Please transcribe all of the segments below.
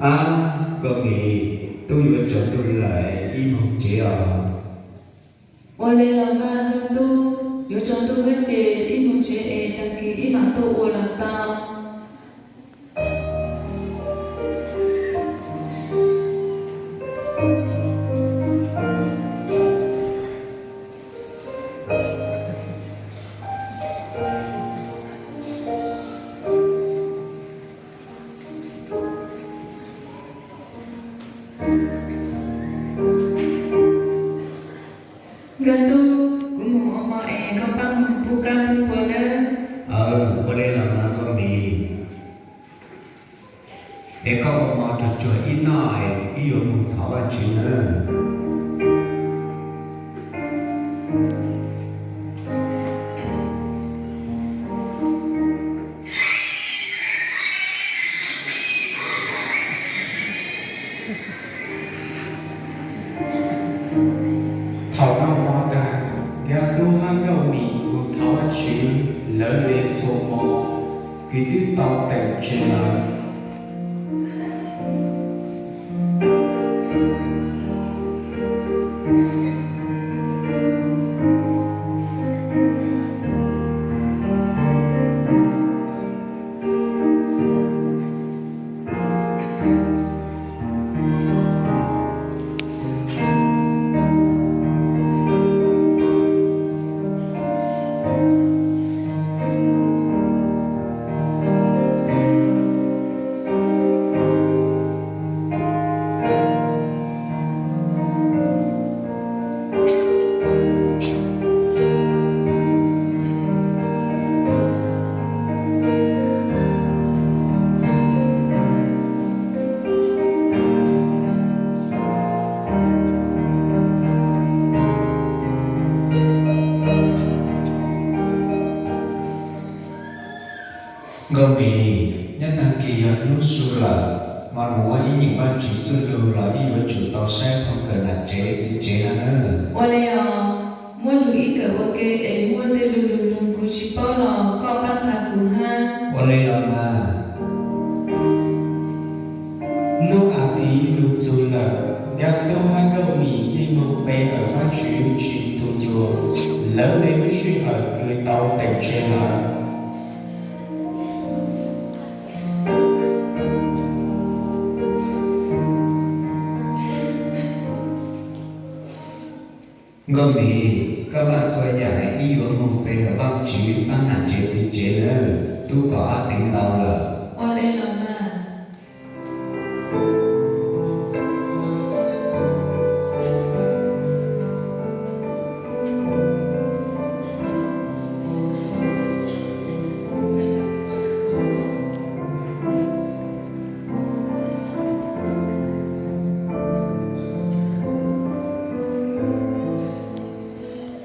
Ab, Nkauj Mim, tub yuav tsaus ntuj lawm, ib moog tsev os. Ua li los mas nkauj tub, yuav tsaus ntuj lawm ces ib moog tsev es tag kis ib mam tuaj ua los tau. Nkauj tub, kuv moog ua mov es koj pab moog pub qab pub npua nawb. Ua li los mas Nkauj Mim, es koj ua mov tsuag tsuag ib noj es wb yuav moog thov Vaajtswv nawb. Thaum noj mov tag, Nkauj tub hab Nkauj Mim moog thov Vaajtswv, lawv le txhua hmo, kws twb tau teem tseg lawm. Nkauj Mim, nyob taag kis yog hnub su lawm, mas mus ua ib nyuag Vaajtswv txuj lug los ib yuav tsum tau saib phoo kawm nam tsev txiv tsev no na. Ua li os, muab lug ib kawm ua ke es muaj tej lug lug lug kuv tsis paub los koj pab qha kuv hab. Ua li los mas. Hnub a tiv lug txug lawm, Nkauj tub hab Nkauj Mim yeej moog pe hawm Vaajtswv tsis tu ncua, lawv le lub sij hawm kws tau teem tseg lawm. Nkauj Mim, koj maj txhua yaam ib yuav moog pe hawm Vaajtswv pab nam tsev txiv tsev nawb, tub kov ab teev ntau lawm. Ua li los mas.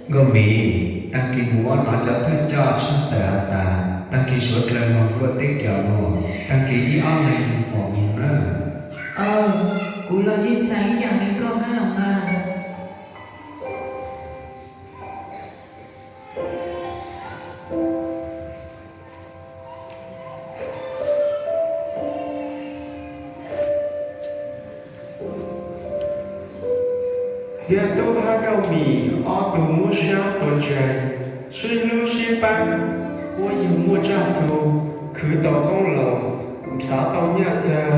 Nkauj Mim, taag kis mus ua nov cov thawj coj tshaj tawm has tas, taag kis suav dlawg moog luaj teb cov nuav, taag kis ib ob leeg moog pom moog nawb. Aw, kuv los yeej xaav ib yaam le koj hab los mas. Nkauj tub hab Nkauj Mim ob tug muab sab rua ntseg, sib hlub sib pab, puab yug muaj tsaj txhu, khwv tau qoob loo, nrhav tau nyaj txag,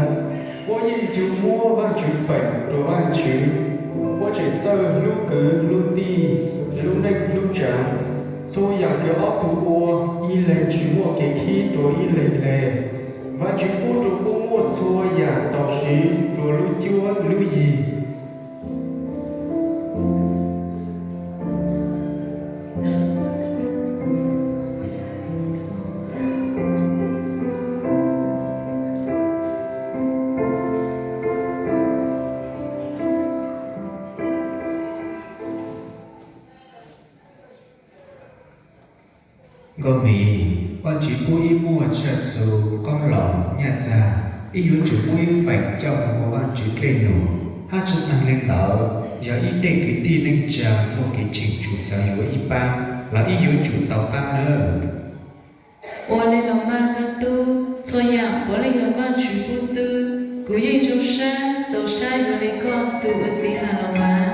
puab yeej yug muab Vaajtswv feem rua Vaajtswv, puab tseem txawj hlub kwv hlub tij, hlub neej hlub tsav. Txhua yaam kws ob tug ua, ib leeg tsis muaj kev khib rua ib leeg le. Vaajtswv pub rua puab muaj txhua yaam txaus siv rua lub cuab lub yig. Nkauj Mim, Vaajtswv pub ib muaj tsaj txhu, qoob loo, nyaj txag, ib yuav tsum muab ib feem coj moog ua Vaajtswv dlej num, hab tsi taag le ntawd, yog ib dlej kwv tij neej tsa muaj kev tsheej tshum xaav yuav ib paab los ib yuav tsum tau paab nawb. Ua le los mas nkauj tub, txhua yaam puav leej yog Vaajtswv pub xwb. Kuv yeej zoo sab txaus sab yuav le koj tus ua txiv Has Los Mas.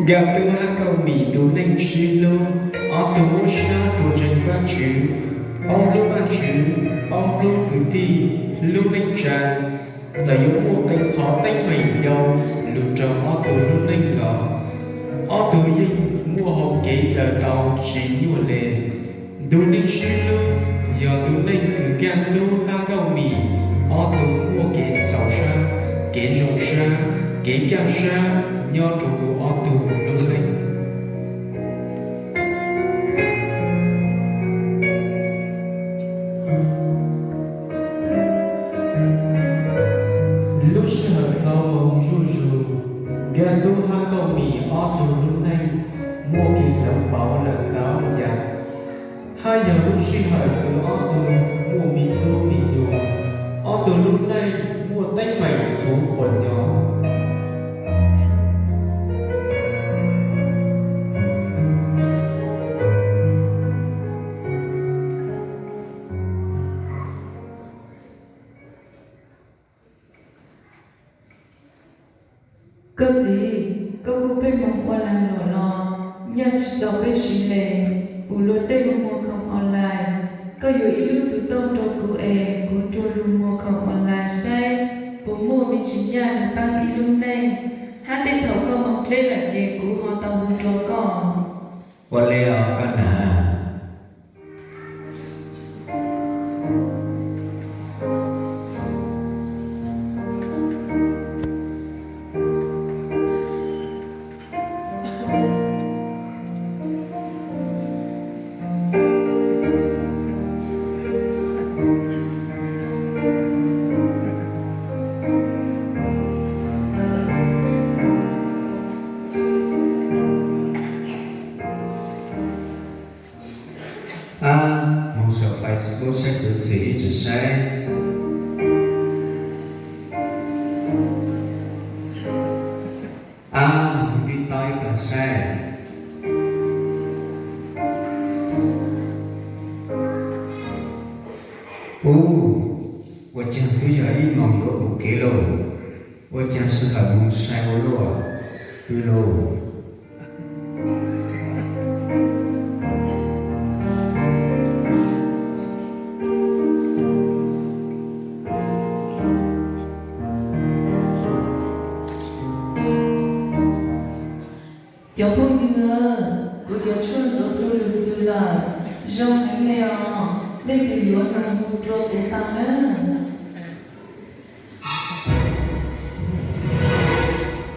Nkaj Tub hab Nkauj Mim ntu neej sib hlub, ob tug muab sab rua ntseeg Vajtswv, paub hlub Vajtswv, paub hlub kwv tij, hlub neej tsaa. Txawm yuav muaj qee qhov teeb meem yau lug rua ob tug lub neej los, ob tug yeej muaj hau kev daws tau tsis nyuaj le. Ntu neej sib hlub yog ntu neej kws Nkaj Tub hab Nkauj Mim ob tug muaj kev txaus sab, kev zoo sab, kev nkag sab nyob rua huv ob tug lub neej. Lub sij hawm dhau moog zuj zus, Nkaj Tub hab Nkauj Mim ob tug lub neej muaj kev hloov pauv lawm ntau yam, hab yog lub sij hawm kws ob tug muaj me tub me nyuam, ob tug lub neej muaj teeb meem txhua quas nyom. Koj txiv, koj kuj pheej moog ua lag luam los nyaj tsis txaus peb siv le. Puv luag tej lug muag khoom online, koj yuav ib lub xuv tooj rua kuv es kuv rua lug muag khoom online saib puas muaj me ntsis nyaj lug paab ib lub neej, hab tej thaum koj moog dleb lawm ces kuv ho tau hu rua koj. Ua le os koj nam. Ab, moog saum Facebook saib xwm xim ib txwm saib. Ab, moog TikTok ib plag saib. Ub, ua caag twb yog ib moos yuav pum kev lauj, ua caag sij hawm moog sai ua luaj pw lauj. Cov phooj ywg, kuv cov tshuaj ntxuav plhu lug xwb lawm, zoo heev le os, leej twg yuav los hu rua kuv tau nawb.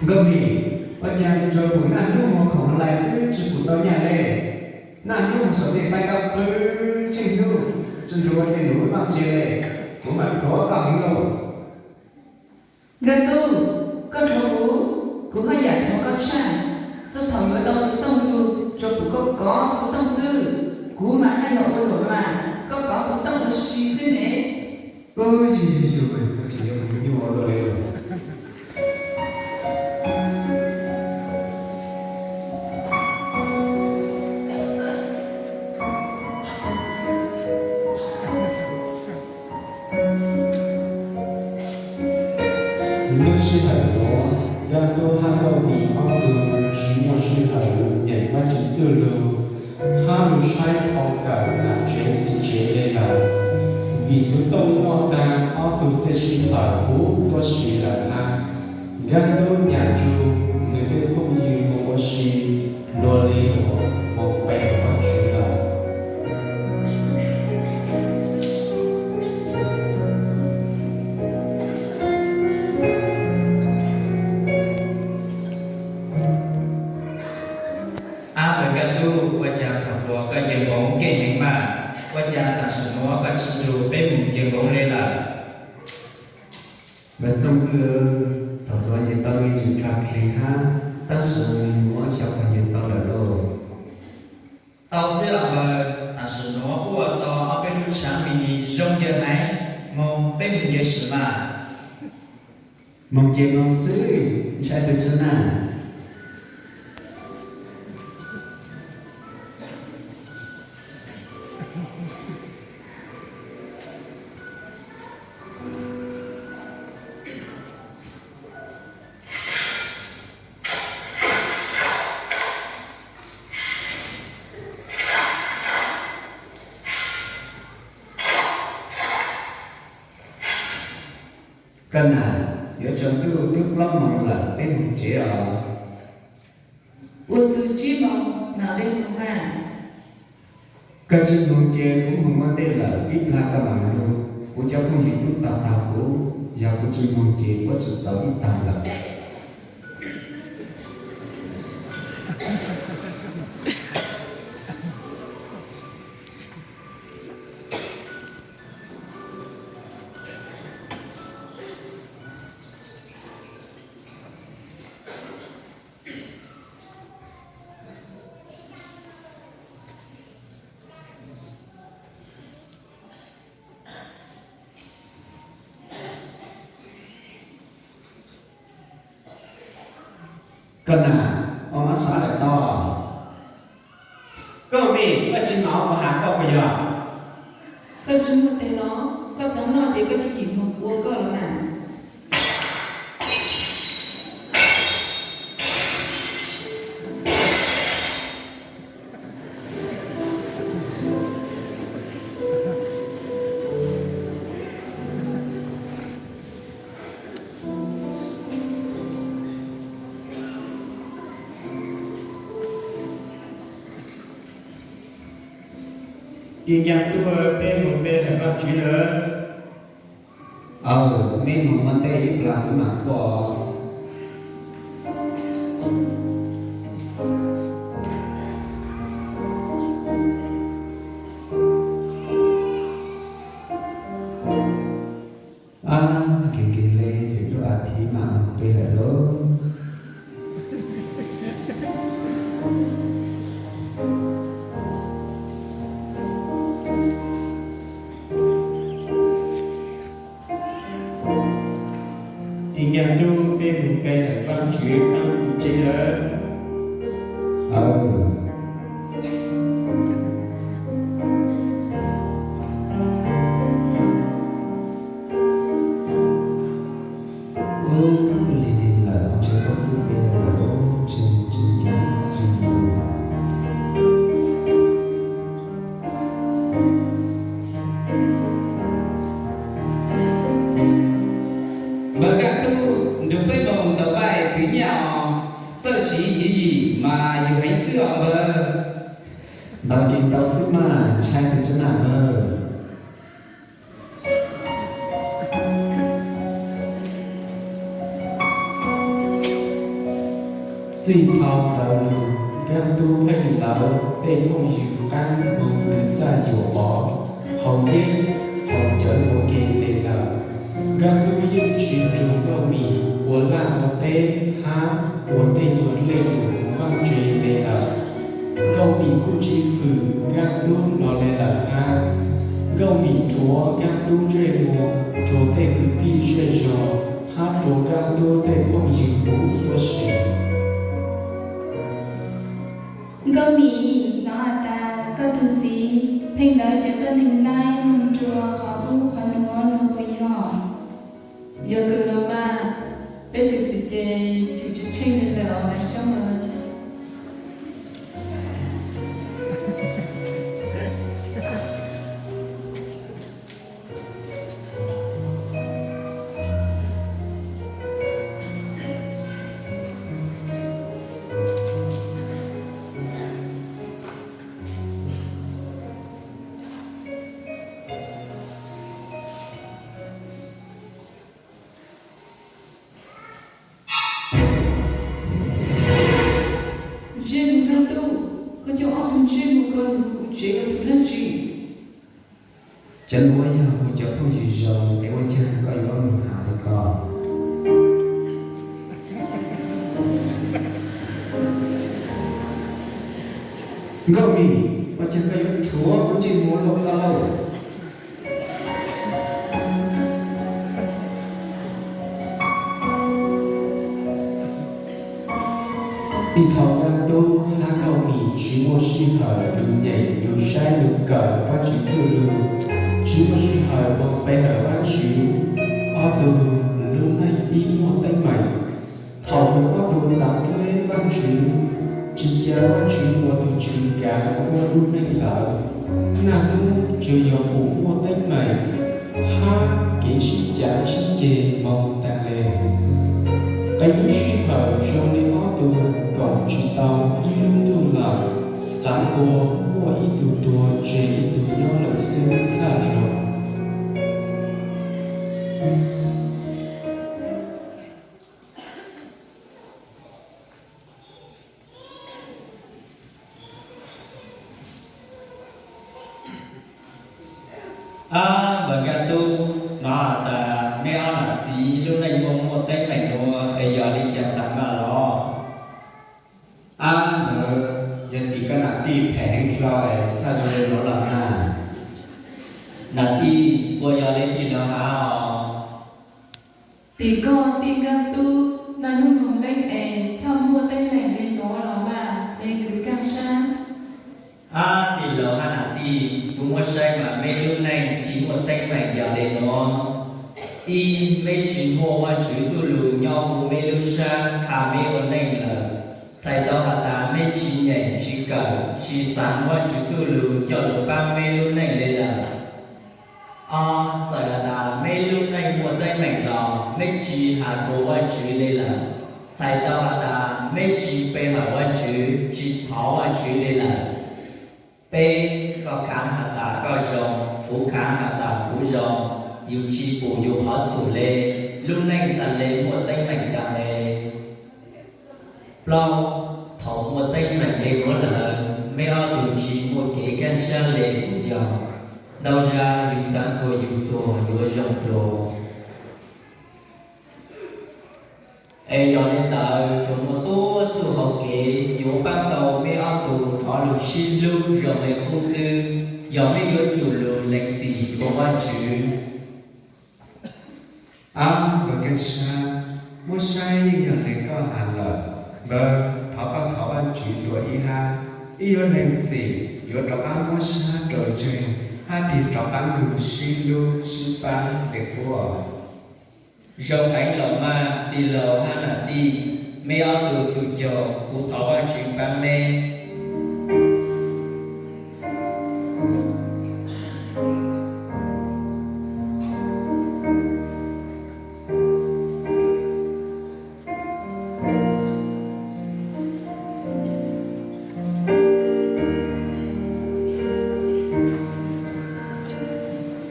Nkauj Mim, ua caag ntsug kuv naj hnub muag khoom online xwb tsi pum tau nyaj le? Naj hnub saum tej faib kab pw tsheej hnub, tsi ntsug ua le num noj ntses le, kuv mam thuav koj heev lauj. Nkauj Tub, koj thuav kuv, kuv haj yam thuav koj tshaj. Txug thaum yuav tau xuv tooj lug, tsuas pum koj kov xuv tooj xwb, kuv mas haj yam ua luam mas koj kov xuv tooj ua si xwb ne. Ub, yug yug, koj tseem yuav mus nyuaj ua luaj le. Lub sij hawm nuav, Nkauj Tub hab Nkauj Mim ob tug tsi muaj sij hawm lug nyeem Vajtswv txuj lug hab lug saib phau kawm nam tsev txiv tsev le lawm. Vim xuv tooj noj taag, ob tug tej sij hawm huv tuab si lawm hab. Nkauj Tub nyam nrug nwg tej phooj ywg moog ua si, luag le luag moog pe Vajtswv lawm. Ab, Nkauj Tub, ua caag thaum hluas koj nce npoov nkeeg heev mas, ua caag tam sim nuav koj tsi nrug peb moog nce npoov le lawm? Nkauj Tub, thaum hluas nce tau me ntsis kag plig hab, tab sis nuav xyov puas nce tau lawm lauj. Tau xwb los npawg, tam sim nuav kuj ua tau ob peb lub tshaav mini zoo ncaws heev, moog peb moog nce sim mas. Moog nce moog xwb, ntshai tug tsi na. Koj nam, yuav tsaus ntuj twb plaub moos lawm, peb mus tsev os. Ua txwv tsib moos mam li mus mas. Koj tsis mus ces kuv mus ua ntej lawm, ib plag koj mam lug. Kuv cov phooj ywg twb tos tag kuv, yog kuv tsis mus ces kuv tsis txaus ib tag lawm. Koj nam, ua mab sab lawm tau. Koj me, koj tsis hnov kuv hais koj puas yog? Koj tsis muaj tes los? Koj xav noj ces koj cia li mus ua koj los mas. Cia ncaag tuaj, peb mus pe hawm Vaajtswv lawm. Aw, meb mus ua ntej ib plag kuv mam tuaj. Ab, nkees nkees le, lwm lub as thiv mam mus pe lawm lauj. Cia ncaag tuaj, peb mus pe hawm Vaajtswv taab txi tsev lawm. Aw. Ub, twb lig lig lawm, ntshe koj twb pe lawm, tsis tsis ncav tsis mus. Npawg Kaj Tub, nrug peb moog ntaus npaij twv nyaj os, txawj siv tswv yim mas yug heev xwb os npawg. Ntaus tsis tau xwb mas, ntshai tes tsi na npawg. Txij thaum ntawd lug, Kaj Tub pheej lawv tej phooj ywg qaab moog tw txaj yuam pov, haus yeeb, haus cawv ua ke le lawm. Kaj Tub yeej tsis nrug Nkauj Mim ua laj ua teb hab ua tej nyuag leej lug vaj tse le lawm. Nkauj Mim kuj tsis hwm Kaj Tub no le lawm hab. Nkauj Mim rhuav Kaj Tub ntsej muag rua tej kwv tij zej zog hab rua Kaj Tub tej phooj ywg huv tuab si. Nkauj Mim, hnov has tas koj tug txiv pheej lawv cov tuab neeg laib moog rua qhov ub qhov nuav no puas yog? Yog kawg los mas, peb tug txiv ces yug tsis tsheej li lawm os Maiv Xyoob. Ntsej muag dlaab tub, koj coj ob tug ntsej muag ko lug kuv tsev ua dlaab tsi? Cov nuav yog kuv cov phooj ywg zoo, es ua caag koj yuav lug has rua koj? Nkauj Mim, ua caag koj yuav rhuav kuv ntsej muag lug ko lauj? Txij thaum Kaj Tub hab Nkauj Mim tsis muaj sij hawm lug nyeem lug saib lug kawm Vaajtswv txuj lug, tsis muaj sij hawm moog pe hawm Vaajtswv, ob tug lub neej pib muaj teeb meem. Thaum kws ob tug txaav dleb Vaajtswv, tsis ca Vaajtswv ua tug tswv kaav muaj lub neej lawm, naj nub tsuas yog pum muaj teeb meem hab kev sib cav tsib ceg moos taag le. Qee lub sij hawm zoo li ob tug koom tsis tau ib lub ntuj lawm, xaav ua muaj ib tug tuag tseg ib tug nyob lawm xwb txhaj zoo. Ab, npawg Nkaj Tub, hnov has tas meb ob nam txiv lub neej muaj muaj teeb meem dua es yog li cas tag npaj los? Ab, ntawd yog tim koj nam tij phem heev dlhau es txhaj zoo li nuav los mas. Nam tij, puas yog li tij laug has os? Tim koj tij Nkaj Tub, naj hnub moog leej es txhaj muaj teeb meem li nuav los mas, me kwv Kaaj Sab. Ab, tij laug hab nam tij, kuv muab saib mas meb lub neej tsis muaj teeb meem yog li nuav. Ib, meb tsis muaj Vaajtswv txuj lug nyob huv meb lub sab has meb ua neej lawm, txhais tau has tas meb tsis nyeem tsis kawm tsis xaav Vaajtswv txuj lug coj lug paab meb lub neej li lawm. Ob, txawm has tas meb lub neej muaj teeb meem los meb tsis has rua Vaajtswv li lawm, txhais tau has tas meb tsis pe hawm Vaajtswv tsis thov Vaajtswv li lawm. Peb, koj khaav has tas koj zoo, kuv khaav has tas kuv zoo, yus tsis pum yus qhov txhum le, lub neej txhaj le muaj teeb meem taag le. Plaub, thaum muaj teeb meem le nuav lawm, meb ob tug tsis muaj kev kaaj sab le kuv yog, ntau zag yus xaav kuas yus tuag yuav zoo dlua. Es yog le ntawd tsuas muaj tuab txuj hau kev yuav paab tau meb ob tug rov lug sib hlub zoo le qub xwb, yog meb yuav tsum lug lees txim rua Vaajtswv. Ab, npawg Kaaj Sab, muab saib yeej yog le koj has lawm. Npawg, thov koj thov Vaajtswv rua ib hab, ib yuav lees txim yuav rov qaab muab sab rau ntseeg hab tig rov qaab lug sib hlub sib paab le qub. Zoo heev los mas tij laug hab nam tij, meb ob tug txhum caug kuv thov Vaajtswv paab meb.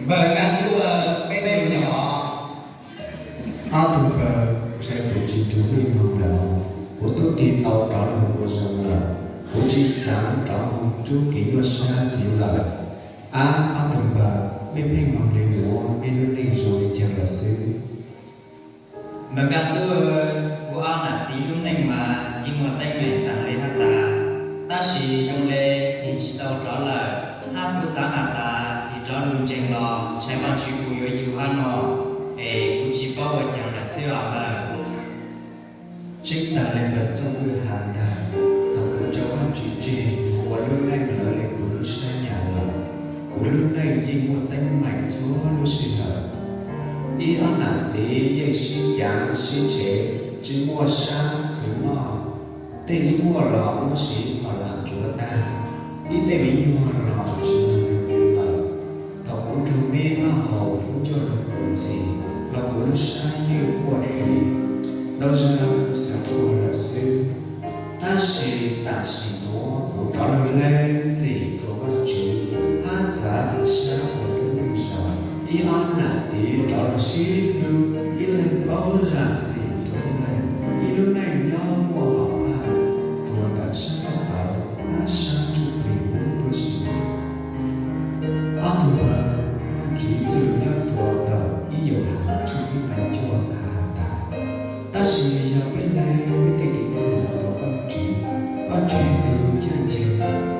Npawg Nkaj Tub, peb tug nyob. Ob tug npawg, ntshai kuv tsis nrug mej moog lawm. Kuv tub tig tau rov lug ua zoo lawm, kuv tsis xaav rov moog rub kev nyuaj sab ntxiv lawm. Ab, ob tug npawg, mej pheej moog le nuav mej lub neej zoo le caag lawm xwb. Npawg Nkaj Tub, kuv ob nam txiv lub neej mas yeej muaj teeb meem taag le hab tas, tab sis zoo le tig tsis tau rov lawm, hab kuv xaav has tas tig rov lug ntseeg los ntshai Vaajtswv pum yuav yug hab no, es kuv tsis paub ua caag lawm xwb os npawg. Tseeb taag le npawg Txooj Wb has taag, thaum kuv rau Vaajtswv tseg moog ua lub neej lawv le kuv lub sab nyam lawm, kuv lub neej yeej muaj teeb meem txhua lub sij hawm. Ib ob nam txiv yeej sib caav sib tshev, tsis muaj sab khwv noj, tej ib muaj los muab siv pam lam tsuav tag, ib tej me nyuam los tsis moog lug lawm. Thaum kuv nrug meb noj haus ub ncauj lug ua ntxhis los kuv lub sab yeej quaj hli, ntau zag kuv xaav tuag lawm xwb. Tab sis tam sim nuav kuv rov lug lees txim rua Vaajtswv hab txav txim sab ua lub neej zoo. Ib ob nam txiv rov lug sib hlub, ib leeg paub zaam txim rua ib leeg, ib lub neej nyob muaj hom phaj rua ntawm sab ntuj tawv hab sab ntsuj plig huv tuab si. Ob tug npawg, Vaajtswv txuj lug nyob rua ntawm ib Yauhas tshooj ib nqe cuaj has tas, tab sis yog peb lees peb tej kev txhum rua Vaajtswv, Vaajtswv yog tug ncaj nceeg,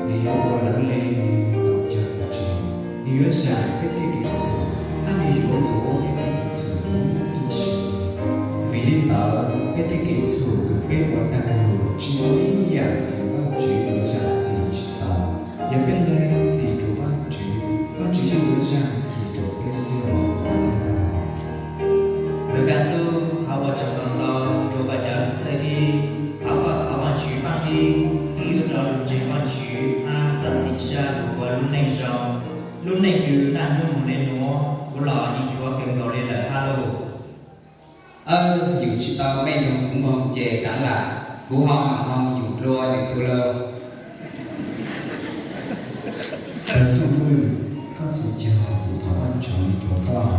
nwg yuav ua lawv le nwg tau cog lug tseg. Nwg yuav zaam peb tej kev txhum, hab nwg yuav ntxuav peb tej kev txhum huv tuab si. Vim le ntawd, peb tej kev txhum kws peb ua taag lug tsis muaj ib yaam kws Vaajtswv yuav zaam txim tsis tau. Yog peb lees txim rua Vaajtswv, Vaajtswv yeej yuav zaam txim rua peb xwb os. Npawg Nkaj Tub, thov ua tsaug ntau ntau rua koj cov lug txhawb ib. Thov koj thov Vaajtswv paab ib, ib yuav rov lug ntseeg Vaajtswv hab txav txim sab lug ua lub neej zoo. Lub neej kws naj nub moog le nuav, Kuv los yeej yuav kawg nkaus li lawm hab lauj. Yus tsis tau mej nrug kuv moog ces kaav lam kuv ho maam moog yus dlua nwg tug lawm. Sawv txuj Vwj, koj txhua caag kuv thov Vaajtswv rua koj.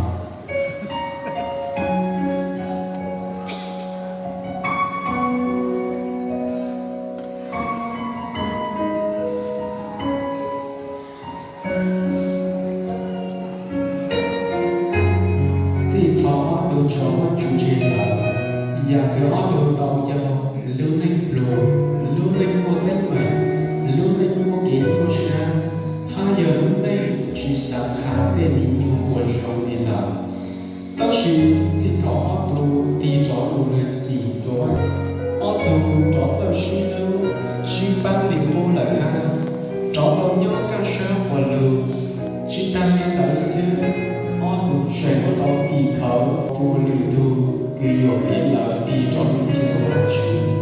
Txij thaum ob tug tso Vaajtswv tseg lawm, yaam kws ob tug tau yog lub neej pluag, lub neej muaj teeb meem, lub neej muaj kev nyuaj sab, hab yog lub neej tsis xaav qha tej me nyuam uas zoo li lawm. Tab sis txij thaum ob tug tig rov lug lees txim rua Vaajtswv, ob tug rov txawj sib hlub, sib paab li qub lawm hab rov tau nyob kaj sab ua lug. Tsis taag li ntawd xwb, ob tug tseem ua tau tim khawv rua lwm tug kws yuam kev lawm tig rov lug cuag Vaajtswv.